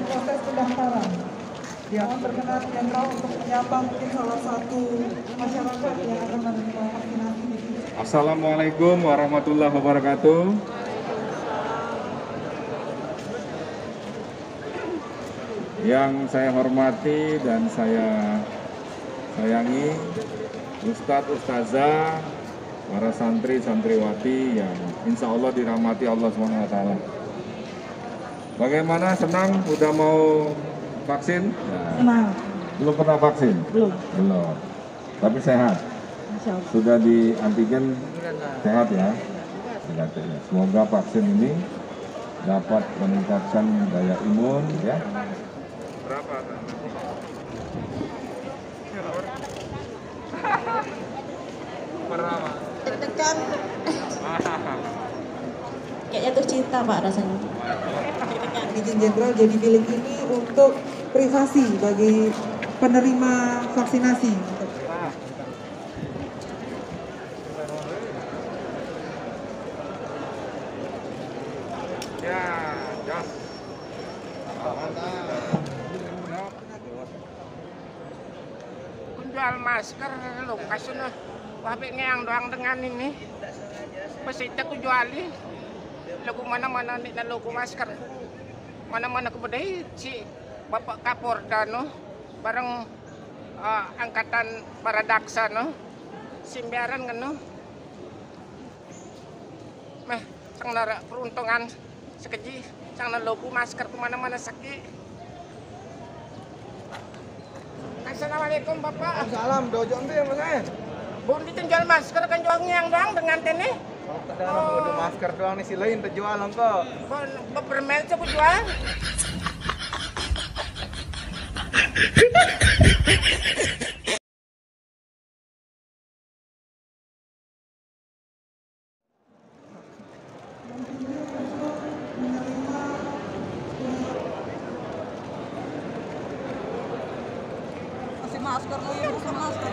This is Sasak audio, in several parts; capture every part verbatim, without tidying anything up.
Proses pendaftaran. Ya, berkenan Jenderal untuk menyapa mungkin salah satu masyarakat yang akan menerima vaksinasi di sini. Assalamualaikum warahmatullahi wabarakatuh. Yang saya hormati dan saya sayangi, Ustadz, Ustazah, para santri, santriwati yang insya Allah dirahmati Allah Subhanahu wa Ta'ala. Bagaimana, senang udah mau vaksin? Ya. Senang. Belum pernah vaksin? Belum. Belum. Tapi sehat? Insya Allah. Sudah di antigen, sehat ya? Sehat ya. Semoga vaksin ini dapat meningkatkan daya imun ya. Berapa? Deg-degan. Kayak jatuh cinta, Pak, rasanya. Izin Jenderal, jadi bilik ini untuk privasi bagi penerima vaksinasi. Ya, jos. Alhamdulillah. Ku jual masker, lukas nah. Wah, be ngeang doang dengan ini. Pasti ku juali. Lagu mana-mana ni na lagu masker. Mana-mana ku bedai si Bapak Kapolda no, bareng, eh, angkatan Baradaksa no. Simbiaran ngeno. Meh, sang nara peruntungan sekeji, sang na lobu masker ku mana-mana saki. Assalamualaikum, Bapak. Salam, dojo embe, Mas, eh? Bun ditinjal masker kan jual ngiang doang dengan tene. Oh, ke dalam. Oh. Udah masker doang nih, si lain terjual engko. Bun, bebermel coba jual. Masih masker, oh iya, bukan masker.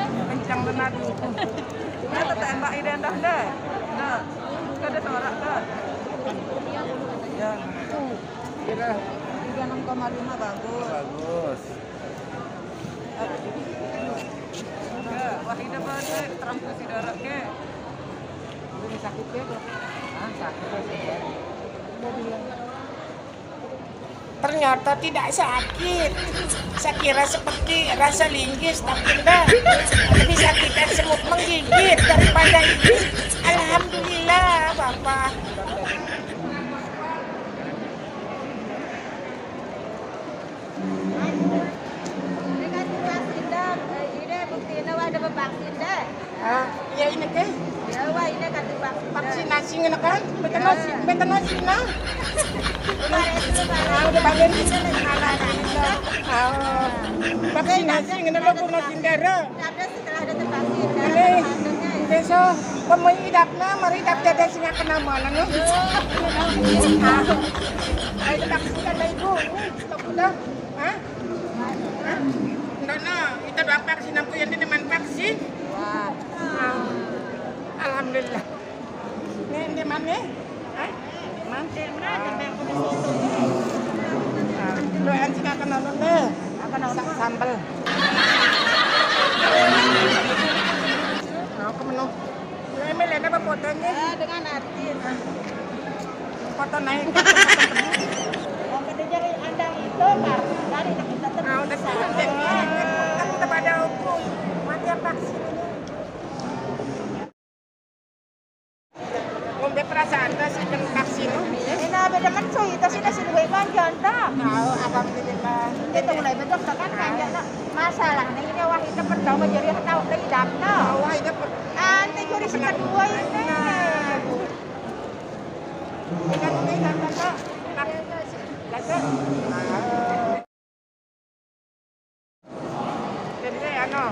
Kencang benar. Nah, tetembak ide dah, dah. Nah, ada suara, dah. Ya. Kira tiga enam koma lima bagus. Bagus. Wah, ini apa nih? Transfusi darah ke? Ini sakit ya, Dok? Ah, sakit, sakit. Ternyata tidak sakit. Saya kira seperti rasa linggis, tapi enggak. Lebih sakit dan semut menggigit daripada ini. Alhamdulillah, Bapak. Ini kan surat tindak, eh, ini buktinya ada bevaksin deh. Ah, ya ini ke? Ya, wah, ini kartu vaksin. Vaksinasi ngene kan? Benten vaksin, benten vaksin nah. Ah, udah bagian ini. Alhamdulillah. Ah, vaksinasi ngene lo pernah sindara. Ada setelah ada vaksin. Ini, besok pemain idapna, mari idap dada singa kena mana no? Ah, ayo vaksin kan ibu. Stop udah. Hah? Hah? Ndono, kita doa vaksin, aku yang ini man vaksin. Wah. Ah. Alhamdulillah. Nih, ini man nih. Hah? Man. Ah. Ah. Lo yang sih akan nonton deh. Akan nonton. Sa-, sambel. Nah, aku menu. Ini Melena apa fotonya? Ah, dengan artis. Foto naik. Yang kerja dari andang itu, Pak. Dari kita terus. Ah, udah tahu. Kan kita pada hukum. Mati apa sih? Ngombe perasaan ta sih kena vaksin. Ini beda kan so, kita sih nasi duwe manjan ta. Tahu, alhamdulillah. Kita mulai bedok tekan kan ya, nak. Masalah ini wah itu pertama jadi tahu tidak ta. Wah, itu per- Nanti juri si kedua ini. Nah. Ini kan ini kan, Kak. Kak. Jadi, anu,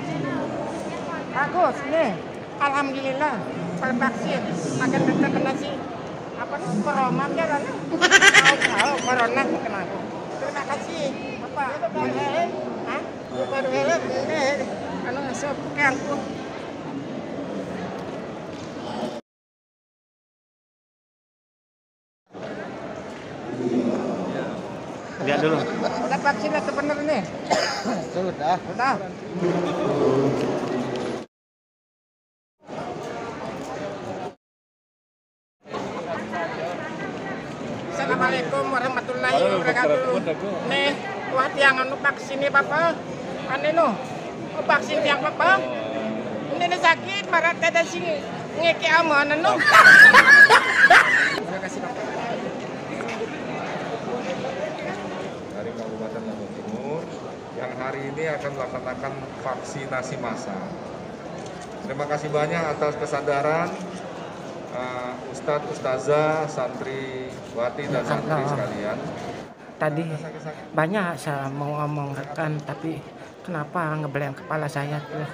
bagus nih. Alhamdulillah, tervaksin. Makan tetap kena si, apa nih, corona kan, anu? Tahu, tahu, corona kena. Terima kasih, Bapak. Hah? Baru helm, ini, anu, sop, kangkung. Ya, Udah vaksin atau bener nih? Sudah. Sudah. Assalamualaikum warahmatullahi wabarakatuh. Nih, wah tiang anu vaksin nih Bapak. Ane no, vaksin tiang Bapak. Ini nih sakit, marat kada sing ngeke aman anu. Terima kasih Bapak. Dari Kabupaten Lombok Timur yang hari ini akan melaksanakan vaksinasi massal. Terima kasih banyak atas kesadaran uh, Ustadz, Ustazah, santriwati dan santri sekalian. Tadi banyak saya mau ngomong rekan, tapi kenapa ngeblank kepala saya tuh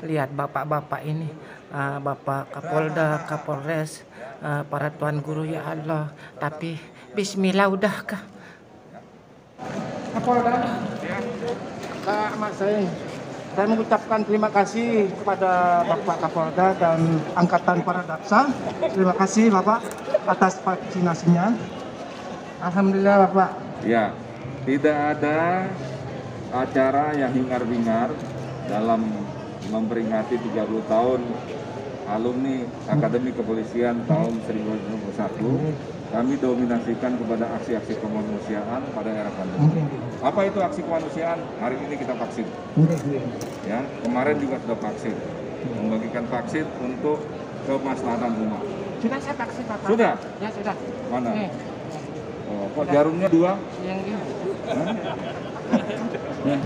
lihat bapak-bapak ini, uh, Bapak Kapolda, Kapolres, uh, para tuan guru ya Allah. Tapi Bismillah udah kah? Kapolda, Pak Ahmad Sae. Saya mengucapkan terima kasih kepada Bapak Kapolda dan angkatan para Daksa. Terima kasih Bapak atas vaksinasinya. Alhamdulillah Bapak. Ya, tidak ada acara yang hingar-bingar dalam memperingati tiga puluh tahun alumni Akademi Kepolisian tahun seribu sembilan ratus sembilan puluh satu. Kami dominasikan kepada aksi-aksi kemanusiaan pada era pandemi. Oke. Apa itu aksi kemanusiaan? Hari ini kita vaksin. Oke. Ya, kemarin juga sudah vaksin. Membagikan vaksin untuk kemaslahatan umat. Sudah saya vaksin, Bapak. Sudah? Ya, sudah. Mana? Nih. Oh, kok jarumnya dua? Yang ini. Hah? Nih.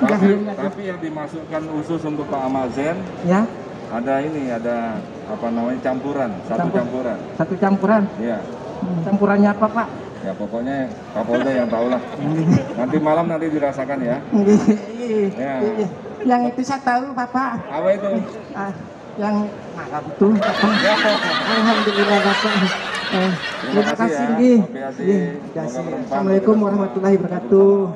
Tapi, tapi yang dimasukkan khusus untuk Pak Amazen, ya, ada ini, ada apa namanya, campuran, satu campuran. Satu campuran? Iya. Hmm, campurannya apa, Pak? Ya, pokoknya Kapolda yang tahu lah. Nanti malam nanti dirasakan ya. Iya. Ya. Yang itu saya tahu, Bapak. Apa itu? Ah, yang malam itu. Alhamdulillah, Bapak. Eh, terima kasih, ya. Terima kasih. Assalamualaikum warahmatullahi wabarakatuh.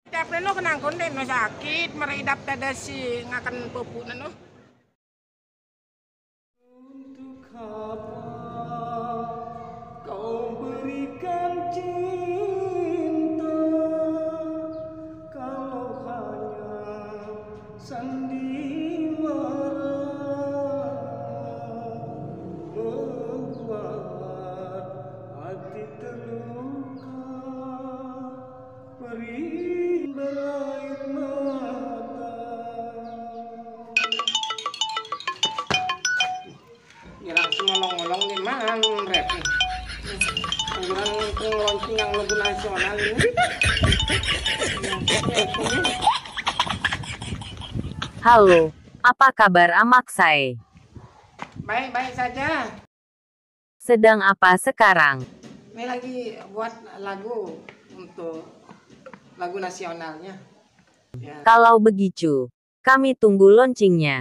Idap neno kenang konde no sakit, mara idap dada si ngakan pupu neno. Untuk apa kau berikan cinta kalau hanya sandiwara membuat hati terluka? Perih berair mata. Ngilang sumolong-molong ni mang rep. Angguran penglonceng yang lagu nasional ini. Halo, apa kabar Amak Sae? Baik-baik saja. Sedang apa sekarang? Ini lagi buat lagu untuk lagu nasionalnya. Ya. Kalau begitu, kami tunggu launchingnya.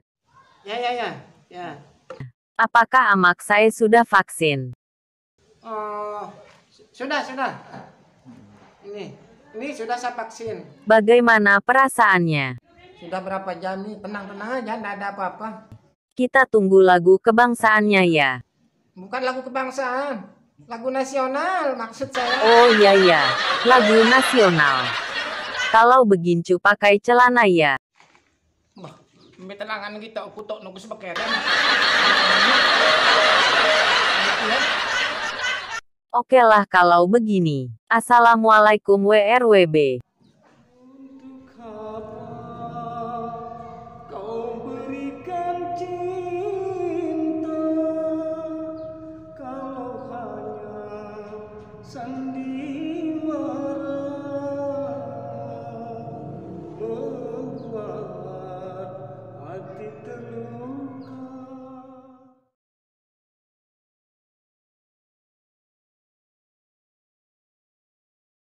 Ya, ya, ya, ya. Apakah Amak Sae sudah vaksin? Oh, su-, sudah, sudah. Ini, ini sudah saya vaksin. Bagaimana perasaannya? Sudah berapa jam nih? Tenang-tenang aja, nggak ada apa-apa. Kita tunggu lagu kebangsaannya ya. Bukan lagu kebangsaan, lagu nasional maksud saya. Oh iya, iya, lagu nasional. Kalau begincu pakai celana ya. Bah, mbe telangan kita kutok nunggu sebekereng. Oke lah kalau begini. Assalamualaikum W R W B.